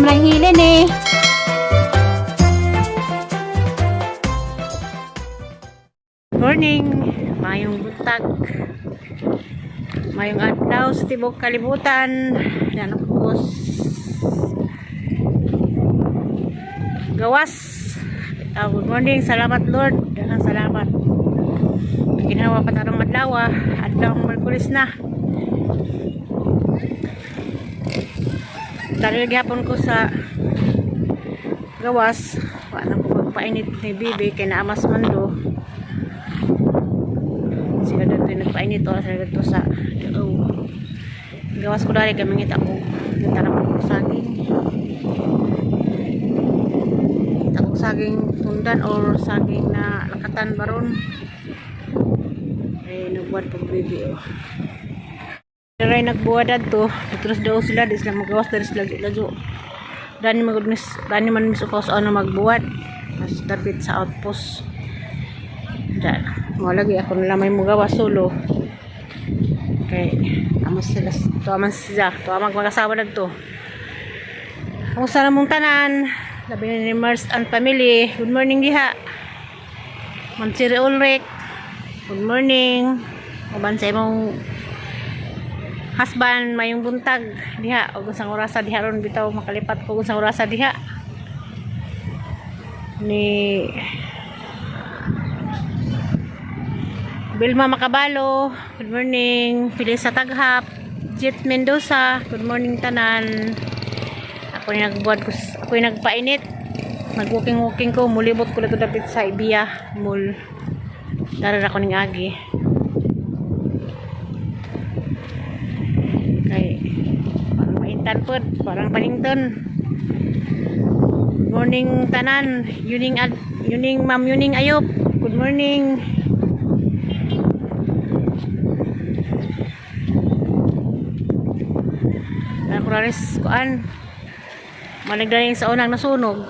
Lang hilin eh. Morning, mayong buntag. Mayong adlaw sa tibok kalibutan. Yan ako gawas. Good morning, salamat Lord. Daghang salamat. Ginawa pa tarong adlaw, ah. Adlaw ang Merkulis na. Dahil gihapon ko sa gawas, wala ko magpainit ni Bibi kay naamas man do sila dito yung nagpainit o sila dito sa oh. Gawas ko dali gamit ako nagtanam ko saging, kita ko saging tundan or saging na lakatan baron eh nagbuhat pag bibi oh. Diray nagbuhat adto, terus daw sila di sila magawas dari sila ladyo. Dani magud mis dani man mis upaw sa ano magbuhat. Mas dapit sa outpost. Da, mo lagi ako na lang may mugawas solo. Kay amos sila, tuwa man sila, tuwa mag mag-asawa dagto. Kamusta na mong tanan? Labi na ni Mars and family. Good morning diha. Ma'am Siri Ulrich. Good morning. Uban sa imong husband mayong buntag diha og unsang orasa diha ron bitaw makalipat ko unsang orasa diha ni Vilma Makabalo, good morning. Felisa Taghap, Jet Mendoza, good morning tanan. Ako yung nagbuhat ko, ako yung nagpainit. Nag-walking-walking ko, mulibot ko dito dapit sa Ibiya Mall. Dara ako ning agi. Kay parang maintan pod, parang panington. Good morning tanan, yuning ad, yuning ma'am yuning ayop. Good morning. Kuralis kuan. Managdaling sa unang nasunog.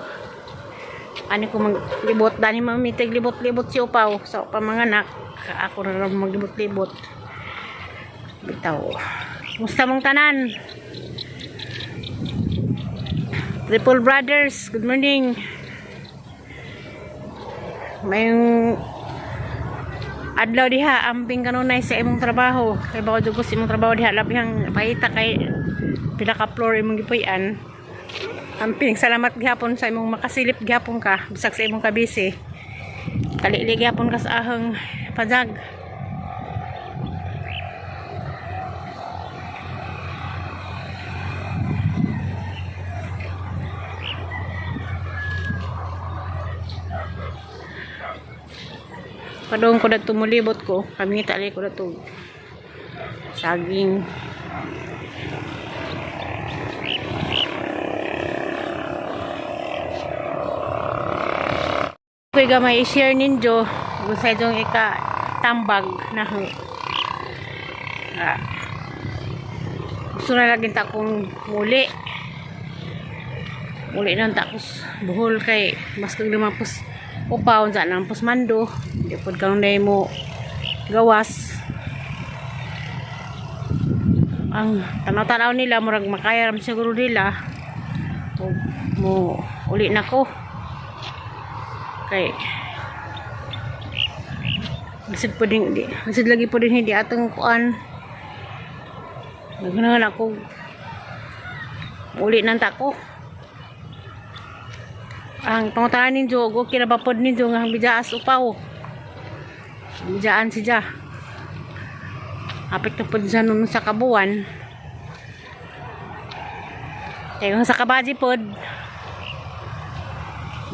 Ani ko maglibot dani mamitig libot-libot si upaw sa pamanganak. Ako na lang maglibot-libot. Bitaw. Musta mong tanan? Triple Brothers, good morning. Mayong adlaw diha amping kanunay sa imong trabaho. Kay bako jud ko sa imong trabaho diha labihang pahita kay pila ka floor imong gipuy-an. Amping salamat gihapon sa imong makasilip gihapon ka bisag sa imong kabisi. Kalili gihapon ka sa ahang pajag. Padung ko dadto mulibot ko, kami tali ko dadto saging. Ko'y gamay i-share ninyo kung sa inyong ika tambag na ho. Ah, gusto na lagi ta kong muli. Muli na takos buhol kay mas kag naman pos upaw sa nang pos mando. Di pod karon day mo gawas. Ang tanaw-tanaw nila murag makaya ra siguro nila. O, mo uli na ko. Kay lisod po din di, lisod lagi po din hindi atong kuan. Naganahan ako uli ng tako. Ang pangutanan ninyo, og okay na ba pod ninyo nga ang bijaas upaw. Bijaan si Ja. Apit na pod siya nun sa kabuan. Kaya kung sa kabaji pod,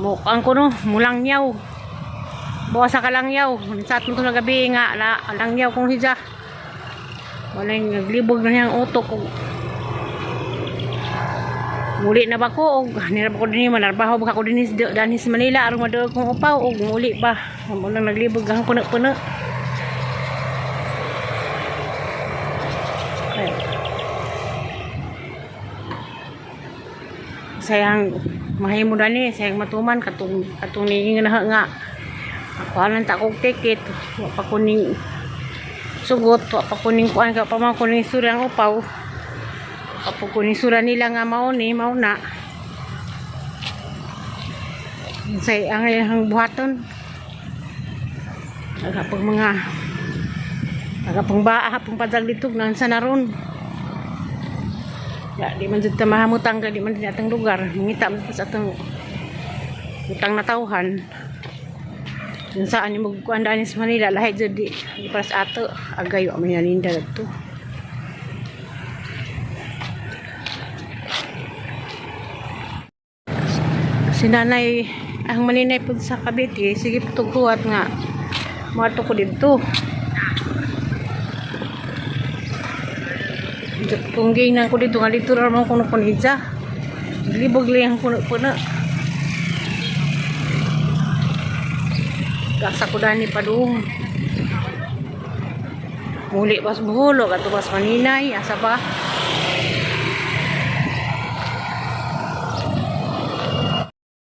mukhang ko no, mulang yaw. Bukas sa kalangyaw. Sa atong to gabi nga, na, langyaw kong hija. Wala yung naglibog na niyang utok. Og, muli na ba ko? Og, nirab ko din manarbaho ba ko din dinhi sa Manila aron maduol kong upaw og muli ba. Mo nang naglibog ang puno-puno. Ay. Sayang mahimo dani, sayang matuman katong katong niingon na nga. Ako alang ta kog ticket, wa pa ko ning sugot, wa pa ko ning kuan ka pa man ko ning istorya ang upaw. Wa pa ko ning istorya nila nga mao ni, mao na. Say ang ilang buhaton. Agapang mga agapang baa pang padag dito nansa na ron. Ya, di man jud ta mahamutang ka, di man din atong lugar. Mangita man sa atong utang na tawhan. Yung saan yung magkuhan daan sa Manila, lahi jud di, di para sa ato. Agayo, may naninda dito. Si nanay, ang maninay po sa Cavite, sige patuguat nga. Mato ko dito. Kung ginan ko dito, nga dito ra man kuno kunija. Libog lang kuno puno. Gasa ko dani padung. Muli pas buholo, kato pas maninay, asa pa.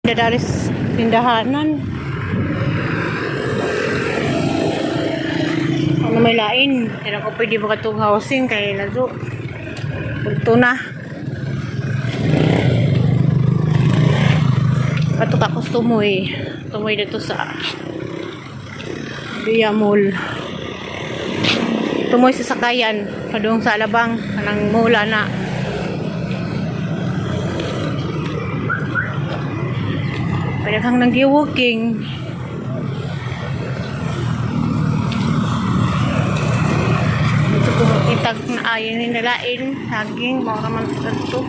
Dadaris tindahanan. Ano may lain? Kaya ko pwede ba katong housing kay Lazo. Punto na. Kato ka tumoy. Tumoy dito sa Via Mall. Tumoy sa sakayan. Padung sa Alabang. Kanang mula na. Padaghang nang walking. Dito ko makita na ayon ni nalain. Saging, mao raman ito.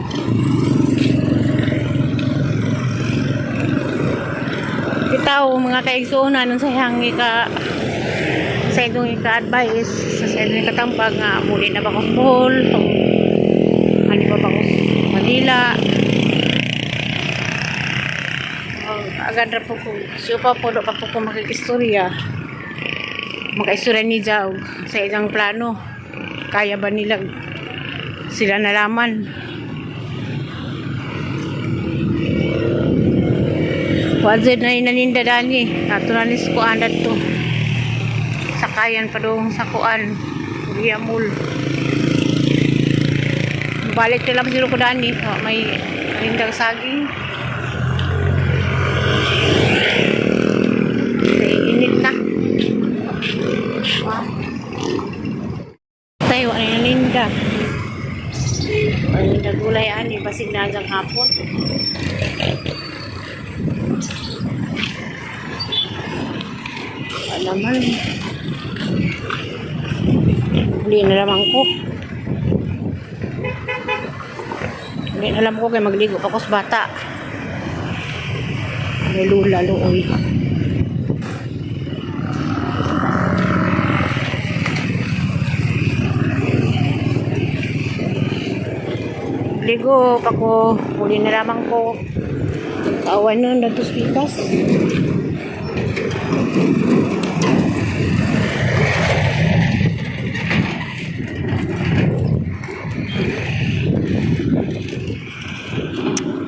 Bitaw, mga kaigsuonan, sa hangi ka sa itong ika-advice, sa itong ikatampag nga muli na ba ko sa Bohol, ano ba ba ko sa Manila. Oh, agad ra po ko siya pa po do pa po ko makikistorya makaistorya ni Jaw sa isang plano, kaya ba nila sila nalaman. Wazid na inaninda dani ato na ni kuan to sakayan pa doon sa kuan Korea Mall. Balik na lang siguro ko dani. Oh, may nindang saging. Init na. Wow. Tayo, ano yung ninda? Ano yung gulay ani, basig na hanggang hapon. Wala man. Huli na lamang ko. Huli na lamang ko kay magligo pa ko sa bata. May lula, luoy. Ligo pa ko. Huli na lamang ko. Kawan nun, datos pitas.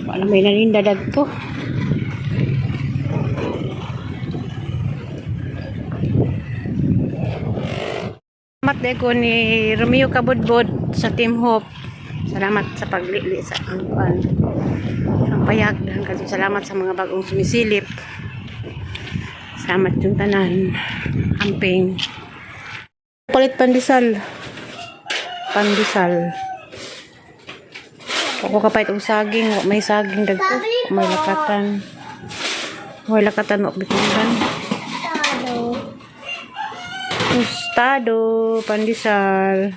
Wala may naninda dagto. Salamat din ko ni Romeo Kabudbud sa Team Hope. Salamat sa paglili sa ang kuan. Ang payag dahil kasi salamat sa mga bagong sumisilip. Salamat yung tanan. Amping. Palit pandesal. Pandesal. Ako kapait og saging, wa may saging dagko, may lakatan. May lakatan wa bitungan. Tado. Tostado, pandesal.